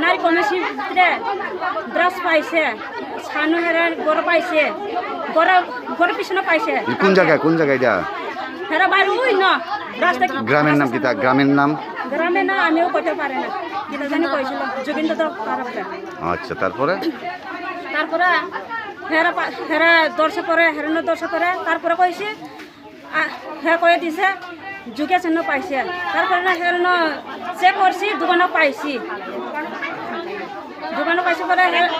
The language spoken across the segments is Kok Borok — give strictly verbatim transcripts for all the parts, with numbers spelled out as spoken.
Nari kono si tre drugs paise, sanu hera goro paise, goro, goro pisano paise. Kun jaga, kun jaga ida? Hera baru ui no, rasta ki-, গ্রামের নাম কিতা? গ্রামের নাম? গ্রামের নাম আমিও কইতে পারি না। কিতা জানি কইছিল, যোগেন্দ্র দা পারবে। আচ্ছা, তারপরে? তারপরে হেরা পা-, হেরা দর্শে পরে, হেরানো দর্শে পরে, তারপরে কইছি, আ, হে কয়ে দিছে, যোগেশ এনো পাইছে। তারপরে না হেরানো চেক করছি, দোকানো পাইছি। দোকানো পাইছি পরে হে-,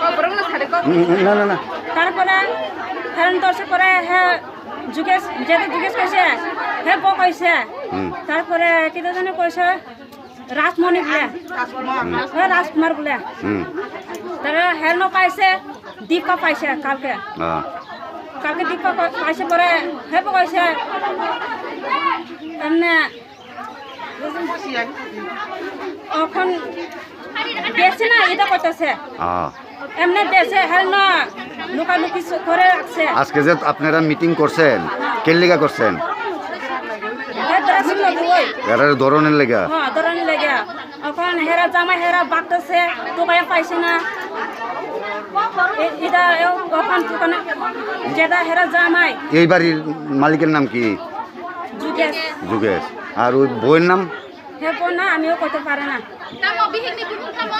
হুম, হুম, না, না, না। তারপরে হেরানো দর্শে পরে হে যোগেশ, যেটা যোগেশ কইছে, হে ব কইছে। হুম। তারপরে কিতা জানি কইছে, রাজমণি বুলে। রাজকুমার। হ্যাঁ, রাজকুমার বুলে। হুম। তারা হেলনো পাইছে, দীপা পাইছে কালকে। হ্যাঁ। কালকে দীপা পা-, পাইছে পরে, হে পাইছে। এমনে এখন বেশি না, এটা করতেছে। হ্যাঁ। এমনি দেশে হেলনো লুকালুকি স-, করে রাখছে। আজকে যে আপনারা মিটিং করছেন, কেল্লিগা করছেন? এ, দর্শন লোক ওই। এরা ধরনের লেগা? হ্যাঁ, ধরনের লেগা। এখন হেরা জামাই হেরা বাগতেছে, তো ভাই পাইছে না। এ, এটা, এ, এখন দোকানে যেটা হেরা জামাই। এই বাড়ির মালিকের নাম কি? যুগেশ। যুগেশ। আর ওই বউয়ের নাম? হে বোন না, আমিও করতে পারে না। Tamo, bihik ni bumung tamo?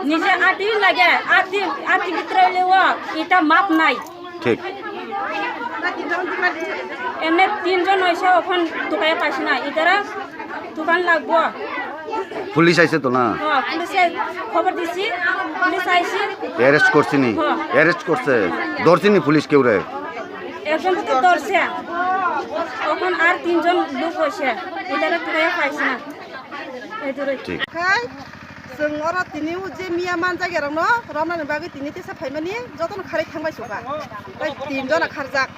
Nije ati lage, ati, ati bitre lewo, ita map nai. ঠিক। এমনি তিনজন হইছে, ওখান দোকানে পাইছে না, ইতারা দোকান লাগবো। পুলিশ আইছে তো না? হ্যাঁ, পুলিশে খবর দিছি, পুলিশ আইছে। অ্যারেস্ট করছে নি? হ্যাঁ। অ্যারেস্ট করছে? ধরছে নি পুলিশ কেউরে? একজন তো ধরছে, এখন আর তিনজন লোক হইছে, এটারে তুলে পাইছে না। এই দূরে। ঠিক। Khai, chwng oro tini o je miya manjak erokno romnani bagwi tini tesa phaimani jotono kharwi thangbai suka. Tai tinjona kharjak.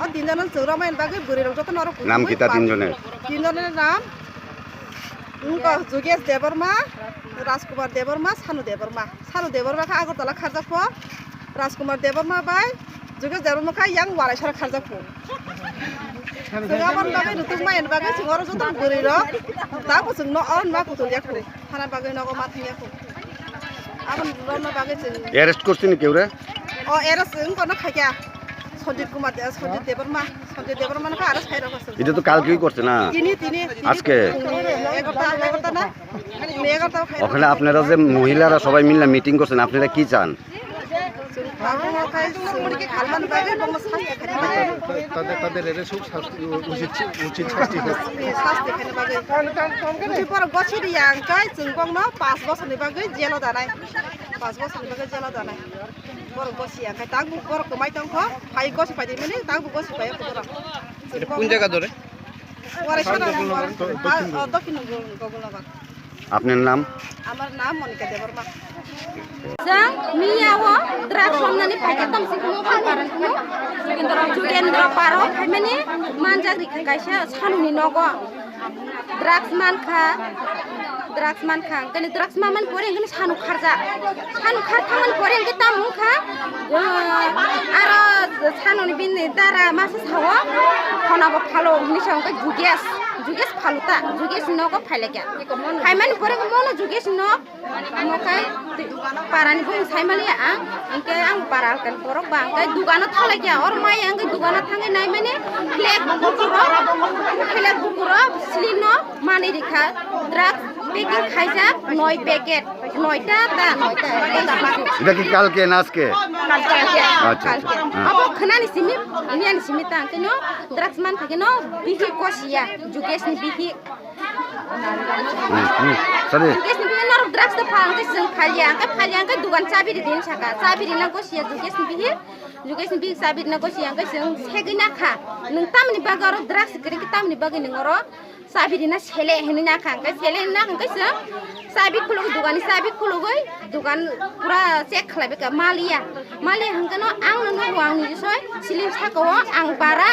O tinjona chwng romani bagwi bwrwi rok jotono oro. Nam kita tinjoner? Tinjoner nam wngkha Jugesh Debbarma, Rajkumar Debbarma, Sanu Debbarma. Sanu Debbarma khe Agartala kharjak pho, Rajkumar Debbarma bai Jugesh Debbarma khe yang Waraisora kharjak pho. Chwng aboni bagwi nukhung maya ni bagwi chwng oro joto bwrwi rok tabuk chwng no oro ma kuchuk ya kho. Hana bagwi nogo ma thang ya kho. Aboni rokno bagwi chwng. Arrest korchini keu re? O arrest wng kono khaikya. Sanjit Kumar De-, Sanjit Debbarma, Sanjit Debbarma no kha arrest khai rok aswk. এটা তো কালকেই করছে না? Tini, tini, tini. আজকে? Egarta, egarta na? Tini egarta khai rok. ওখানে আপনারা যে মহিলারা সবাই মিলে মিটিং করছেন, আপনারা কি চান? Chwng tabuk khai chwng halmani bagwi bongno sasti khaina bagwi. তাদের, তাদের এরে সব শাস্তি, উচিত, উচিত শাস্তি হোক। Sasti khaina bagwi. Jodi borok gosi riya hwnkhe chwng bongno panch bosorni bagwi jelo danai. Panch bosorni bagwi jelo danai. Borok gosi ya khai tabuk borok kwmai tongkho, phai gosi phaidi mani tabuk gosi phai borok. এটা কোন জায়গা ধরে? Waraisora, Gogulnagar. Dakhin Gogulnagar. আপনার নাম? আমার নাম মনিকা Debbarma. Jang miya o drugs romnani packet tong si kuno phan paran kuno. Jukendra Paro phaimani manjak rikha kaisa sanuni nogo. Drugs mankha, drugs mankha, hwnkhe drugs manmani pore hwnkhe sanu kharjak. Sanu khar thangmani pore hwnkhe tamo wngkha, ah, aro sanuni bini dara masa sao, khonabo phalo hinwi sao hwnkhe Jugesh, Jugesh phalo ta, Jugesh nogo phailaikha. Phaimani pore hwnkhe mono Jugesh nok, omo khe parani bumung saimaliya ang, hwnkhe ang para alkani borok ba hwnkhe dugano thanglaikha, oro maya hwnkhe dugano thangwi naimani flag bukurok, flag bukurok slino manwi rikha, drugs packing khaijak noi packet. নয়টা তা নয়টা। এটা কি কালকে না আজকে? কালকে। আচ্ছা, আচ্ছা। কালকে। হ্যাঁ। Abo khwnani simi, miyani simi ta, keno drugs man khe keno bihi kosiya, Jugesh ni bihi. Hmm, hmm. Sorry. Jugesh ni bihi norok drugs ta pha, angke seng phalya, angke phalya, angke dugan chabi ri din saka, chabi ri na kosiya Jugesh ni bihi, Jugesh ni bihi chabi ri na kosiya, angke seng segwi na kha, nung tamni bagwi oro drugs kiri, tamni bagwi nung oro Chabi rina sele hinwi nakha, hwnkhe sele hinwi nakha, hwnkhe chwng chabi khuluk, dogani chabi khulugwi dogan pura check khlaibaikha, maliya, maliya hwnkhe no ang no nugo, ang nini soi siling saka o ang bara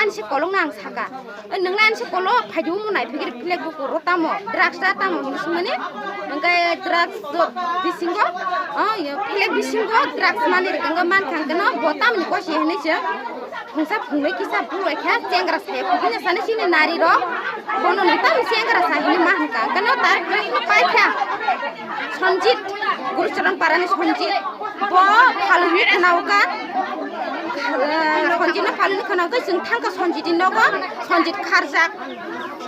ani se kolokno ang saka, "Oi, nwngno ani se kolok phaidi omo naiphigwi philek bukur o tamo drugs ta tamo hinwi swngmani, hwnkhe drugs bisingo, o, philek bisingo drugs manwi rwkha, hwnkhe mankha hwnkhe no bo tamoni kosi hinwi chwng." Phungsa phungnwi kisa bul bai kha, chengra saya phunukna sani chini nari rok. Bono nung tamo chengra sa hinwi ma hwnka. Kano tar khe paikha. Sonjit, Gurucharan parani Sonjit. Bo phalungni khwnao kha. Eh, Sonjit no phalungni khwnao khe chwng thangkha Sonjit ni nogo. Sonjit kharjak.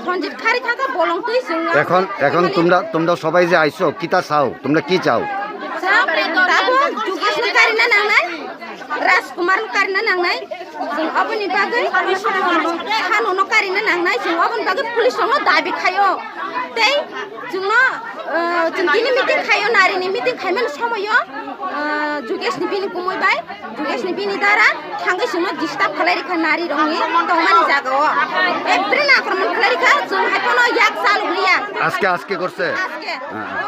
Sonjit khari thangkha bolong twi chwng. এখন এখন তোমরা তোমরা সবাই যে আইছো, কিতা চাও? তোমরা কি চাও? Sa, tabo Jugesh no karina nangnai. Rajkumar no karina nangnai, chwng oboni bagwi Khanu no karina nangnai, chwng oboni bagwi police rokno dabi khaio. Tei chwngno, uh, chwng tini meeting khaio, nari ni meeting khaimani somoio, uh, Jugesh ni bini kumui bai, Jugesh ni bini dara thangwi chwngno disturb khlai rikha nari rokni tongmani jagao. Every nakormon khlai rikha, chwng hai phano yak chal liya. আজকে আজকে করছে? Aske. হ্যাঁ, হ্যাঁ।